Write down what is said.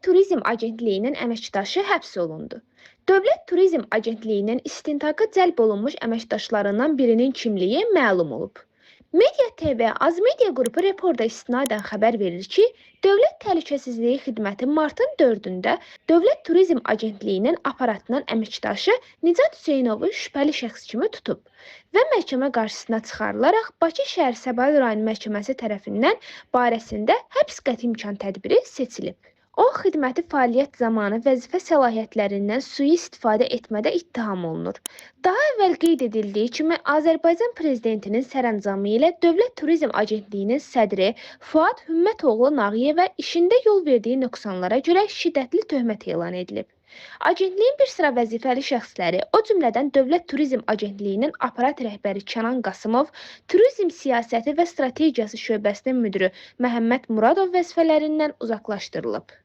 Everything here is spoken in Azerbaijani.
Turizm Agentliyinin əməkdaşı həbs olundu. Dövlət Turizm Agentliyinin istintaqa cəlb olunmuş əməkdaşlarından birinin kimliyi məlum olub. Media TV Azmedia qrupu reporta istinadən xəbər verir ki, Dövlət Təhlükəsizliyi Xidməti martın 4-də Dövlət Turizm Agentliyinin aparatının əməkdaşı Nicat Hüseynovu şübhəli şəxs kimi tutub və məhkəmə qarşısına çıxarılaraq Bakı şəhər Səbail rayon məhkəməsi tərəfindən barəsində həbs qəti imkan tədbiri seçilib. O, xidməti fəaliyyət zamanı vəzifə səlahiyyətlərindən sui-istifadə etmədə ittiham olunur. Daha əvvəl qeyd edildiyi kimi, Azərbaycan Prezidentinin sərəncamı ilə Dövlət Turizm Agentliyinin sədri Fuad Hümmətoğlu Nağıyevə işində yol verdiyi nöqsanlara görə şiddətli töhmət elan edilib. Agentliyin bir sıra vəzifəli şəxsləri, o cümlədən Dövlət Turizm Agentliyinin aparat rəhbəri Kənan Qasımov, Turizm Siyasəti və Strategiyası şöbəsinin müdiri Məhəmməd Muradov vəzifələrindən uzaqlaşdırılıb.